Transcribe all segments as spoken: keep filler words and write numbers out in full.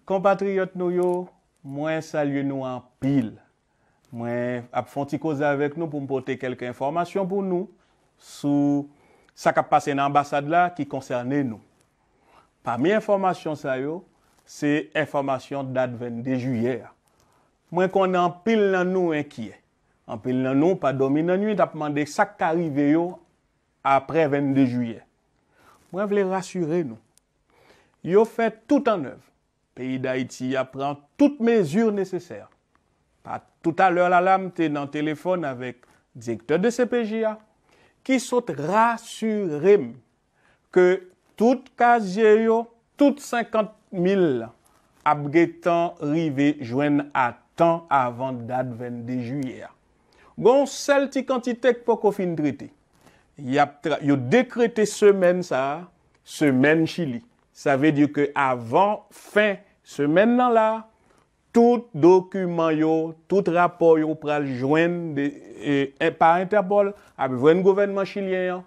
Konpatriyòt nou yo, mwen salye nou anpil. Mwen ap fè yon ti koze avèk nou pou m pote kèlke enfòmasyon pou nou sou sa k ap pase nan anbasad la ki konsène nou. Pami enfòmasyon sa yo, se enfòmasyon dat vennde jiyè a. Mwen konnen anpil nan nou enkyè. Anpil nan nou pa dòmi nan nwit ap mande sa k ka rive yo apre vennde jiyè. Mwen vle rasire nou. Yo fè tout an èv. Peyi Dayiti a pran tout mezi nesesè. Pa toutalè la la, m te nan telefòn avèk direktè de C P J a, ki sot rasire m ke tout kazye yo, tout senkant mil ap gentan rive jwenn a tan avan dat vennde jiyè a. Gon sèl ti kantite k poko fin trete. Y ap tra- yo dekrete semèn sa a, semèn Chili. Sa vle di ke avan fen semèn nan la, tout dokiman yo, tout rapò yo pral jwenn de, e, e, pa Entèpòl, ap jwenn gouvènman chilyen an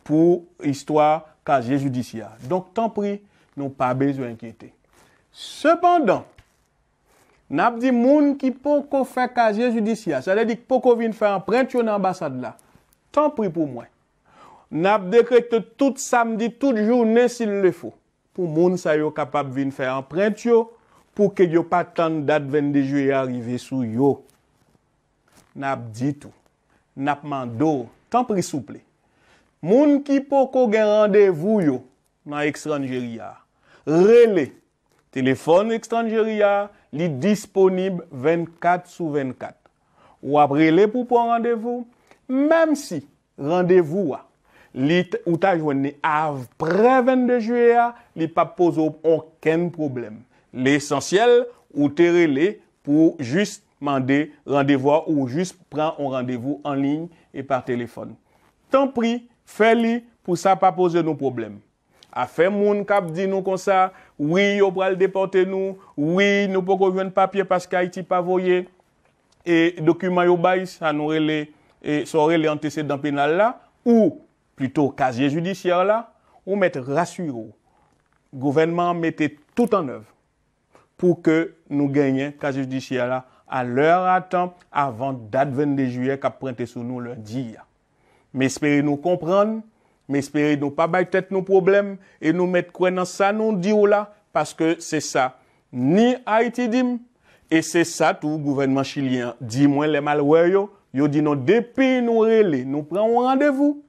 pou istwa kazye jidisyè a. Donk, tanpri, nou pa bezwen enkyete. Sepandan, n ap di moun ki poko fè kazye jidisyè a, sa vle di k poko vin fè anprent yo nan anbasad la, tanpri pou mwen. N ap dekrete tout samdi, tout jounen, s'il le faut, pou moun sa yo kapab vin fè anprent yo, pou ke yo pa tann dat vennde jiyè a rive sou yo. N ap di tou, n ap mande w, tanpri souple, moun ki poko gen randevou yo nan Extranjeria, rele. Telefòn Extranjeria, li disponib vennkat sou vennkat. W ap rele pou pran randevou, menm si randevou a, li t- ou ta jwenn li apre vennde jiyè a, li p ap poze w okenn pwoblèm. Lesansyèl, ou te rele pou jis mande randevou a, ou jis pran yon randevou an liy e pa telefòn. Tanpri, fè li pou sa pa poze nou pwoblèm. Afè moun k ap di nou konsa, wi, yo pral depòte nou, wi, nou poko jwenn papye paske Ayiti pa voye e dokiman yo bay, sa nou rele, e sa w rele antesedan penal la, ou plito kazye jidisyè la, ou mèt rasire w. Gouvènman an mete tout an èv pou ke nou genyen kazye jidisyè la a lè a tan avan dat vennde jiyè k ap pwente sou nou lendi a. M espere nou konprann, m espere nou pa bay tèt nou pwoblèm e nou mèt kwè nan sa nou di w la, paske se sa ni Ayiti di m, e se sa tou gouvènman chilyen an di mwen lè m al wè yo, yo di non, depi nou rele, nou pran yon randevou,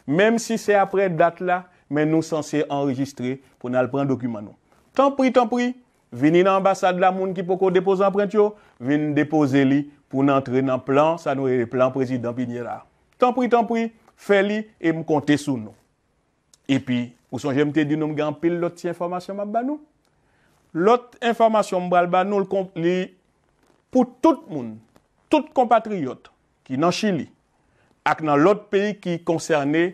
menm si se apre dat la, men nou sanse anrejistre pou n al pran dokiman nou. Tanpri, tanpri, vini nan anbasad la, moun ki poko depoze anprent yo, vin depoze li pou n antre nan plan, sa nou rele plan prezidan Piñera. Tanpri, tanpri, fè li e m konte sou nou. Epi, ou sonje m te di nou m gen anpil lòt ti enfòmasyon m ap ba nou? Lòt enfòmasyon m pral ba nou, l kon- li pou tout moun, tout konpatriyòt ki nan Chili ak nan lòt peyi ki konsène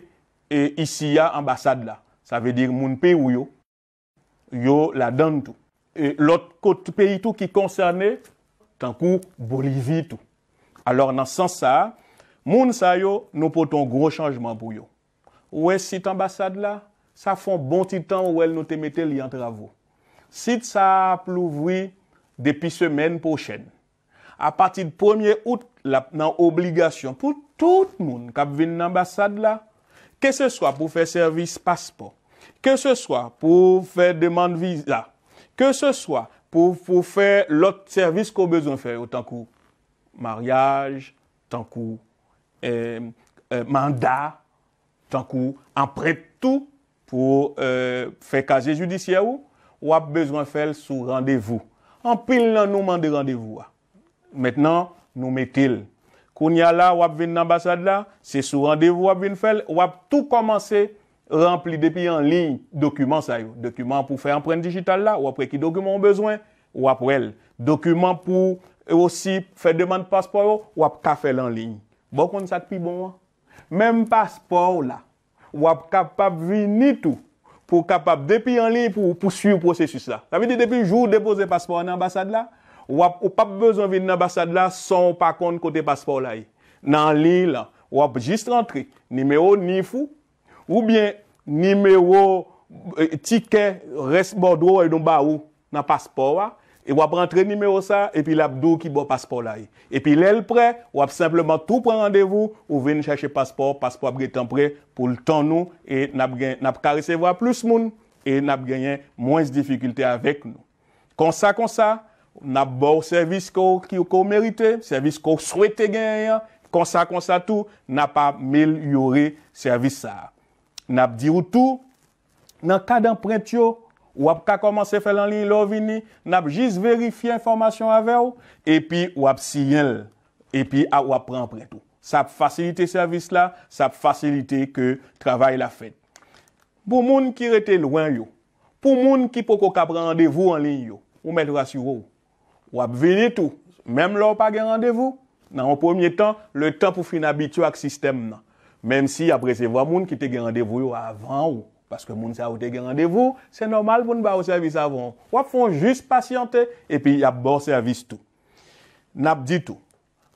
e, isi a, anbasad la. Sa vle di moun peyi w yo, yo ladann tou. E lòt kot peyi tou ki konsène, tankou Bolivi tou. Alò, nan sans sa a, moun sa yo, nou pote yon gwo chanjman pou yo. Ou wè sit anbasad la, sa fè yon bon ti tan ou wè l nou te mete li an travo. Sit sa a ap louvri depi semèn pwochèn. Apati de premye out, l ap nan obligasyon pou tout moun k ap vin nan anbasad la, keseswa pou fè sèvis paspò, keseswa pou fè demann viza, keseswa pou, pou fè lòt sèvis ke w bezwen fè yo, tankou maryaj, tankou, e, e, manda, tankou anprent tou, pou, e, fè kazye jidisyè ou, w ap bezwen fè l sou randevou. Anpil nan nou mande randevou a. Mentnan, nou mete l. Kounye a la, w ap vin nan anbasad la, se sou randevou w ap vin fè l, w ap tou kòmanse ranpli depi an liy dokiman sa yo. Dokiman pou fè anprent dijital la, w ap wè ki dokiman w bezwen, w ap wè l. Dokiman pou osi fè demann paspò yo, w ap ka fè l an liy. Bon, w konn sa k pi bon an? Menm paspò w la, w ap kapab vini tou pou w kapab, depi an liy pou, pou swiv pwosesis la. Sa vle di, depi jou w depoze paspò a nan anbasad la, w ap, ou p ap bezwen vin nan anbasad la san w pa konn kote paspò w la ye. Nan liy lan, w ap jis rantre nimewo nif ou, oubyen nimewo, e, tikè rès bòdwo yo nou ba ou. nan paspò a, e w ap rantre nimewo sa, epi l ap di w ki bò paspò la ye. Epi lè l prè, w ap senpleman tou pran randevou, ou vin chèche paspò, paspò ap gentan prè pou l tann ou, e n ap gen, n ap ka resevwa plis moun, e n ap genyen mwens difikilte avèk nou. Konsa, konsa, n ap ba w sèvis ke w, ki, ke w merite, sèvis ke w swete genyen an. Konsa, konsa tou, n ap amelyore sèvis sa a. N ap di w tou, nan kad anprent yo, w ap ka kòmanse fè l anliy lè w vini, n ap jis verifye enfòmasyon avè w, epi w ap siyen l, epi a, w ap pran anprent ou. Sa ap fasilite sèvis la, sa ap fasilite ke travay la fèt. Pou moun ki rete lwen yo, pou moun ki poko ka pran randevou anliy yo, ou mèt rasire w. W ap vini tou, menm lè w pa gen randevou, nan yon premye tan, letan pou fin abitye ak sistèm nan. Menm si y ap resevwa moun ki te gen randevou yo avan w, paske moun sa yo te gen randevou, se nòmal pou n ba yo sèvis avan w. W ap fè w jis pasyante, epi y ap ba w sèvis tou. N ap di tou,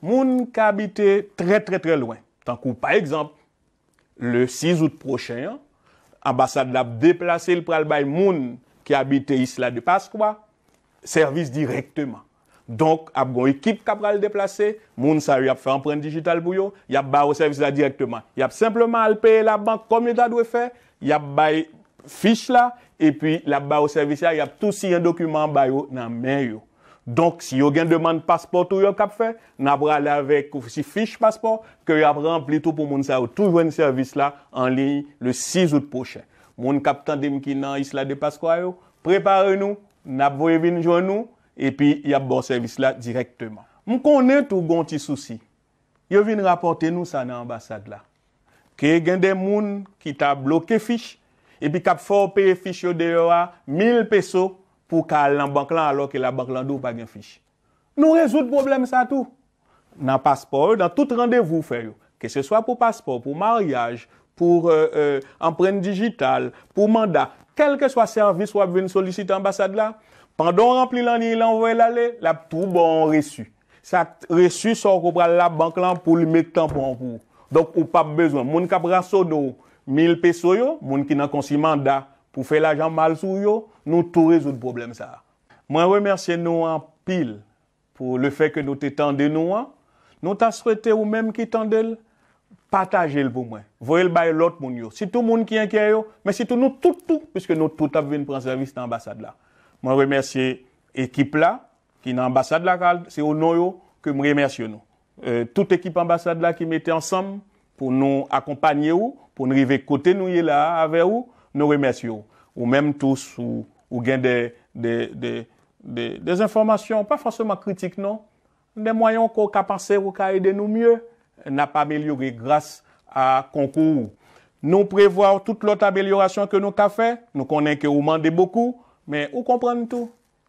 moun k abite trè, trè, trè lwen, tankou pa egzanp, le sis out pwochen an, anbasad la ap deplase, l pral bay moun ki abite Isla de Pascua sèvis dirèkteman. Donk, ap gen yon ekip k ap pral deplase, moun sa yo, y ap fè anprent dijital pou yo, y ap ba yo sèvis la dirèkteman. Y ap senpleman al peye labank kòm yo ta dwe fè, y ap bay fich la, epi l ap ba yo sèvis la, y ap tou siyen dokiman an ba yo nan men yo. Donk, si yo gen demann paspò tou yo k ap fè, n ap rale avèk ou si fich paspò ke y ap ranpli tou pou moun sa yo tou jwenn sèvis la anliy le sis out pwochen. Moun k ap tande m ki nan Isla de Pascua yo, prepare nou, n ap voye vin jwenn ou, epi y ap ba w sèvis la dirèkteman. M konnen tou gen yon ti sousi. Yo vin rapòte nou sa nan anbasad la. Ke gen de moun ki ta bloke fich, epi k ap fè w peye fich yo deyò a mil peso pou w ka al nan bank lan, alò ke labank lan di w pa gen fich. Nou rezoud pwoblèm sa tou. Nan paspò yo, nan tout randevou w fè yo, keseswa pou paspò, pou maryaj, pou, euh, euh, anprent dijital, pou manda, kèlkeswa sèvis w ap vin solisite anbasad la, pandan w ranpli l anliy lan, w voye l ale, l ap tou ba w yon resi. Sa resi sa w ko pral labank lan pou li met tanpon an pou ou. Donk, ou p ap bezwen. Moun k ap ransone w mil peso yo, moun ki nan konsi manda pou fè lajan mal sou yo, nou tou rezoud pwoblèm sa a. Mwen remèsye nou anpil pou lefètke nou te tande nou an. Nou ta swete ou menm ki tande l, pataje l pou mwen. Voye l bay lòt moun yo. Sitou moun ki enkyè yo, men sitou nou tout tou, piske nou tout ap vin pran sèvis nan anbasad la. Mwen remèsye ekip la, ki nan anbasad la, se o non yo ke m remèsye nou. Euh, tout ekip anbasad la ki mete ansanm pou nou akonpanye w, pou n rive kote nou ye la a avè w, nou remèsye w. Ou menm tou, si w gen de, de, de, de, de enfòmasyon, pa fòseman kritik non, de mwayen ke w ka panse ou ka ede nou mye, n ap amelyore gras a konkou w. Nou prevwa tout lòt amelyorasyon ke nou ka fè, nou konnen ke ou mande bokou, men ou konprann tou.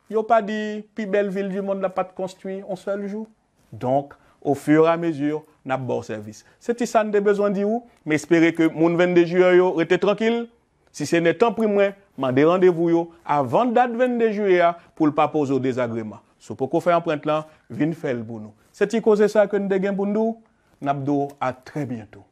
Yo pa di pi bèl vil di mond la pa t konstwi yon sèl jou. Donk, au fur et à mesure, n ap ba w sèvis. Se ti sa n te bezwen di w, m espere ke moun vennde jiyè yo rete trankil. Si se nè tanpri mwen, mande randevou yo avan dat vennde jiyè a pou l pa poze w dezagreman. Si w poko fè anprent lan, vin fè l pou nou. Se ti koze sa ke n te gen pou n di w, n ap di w a trè byento.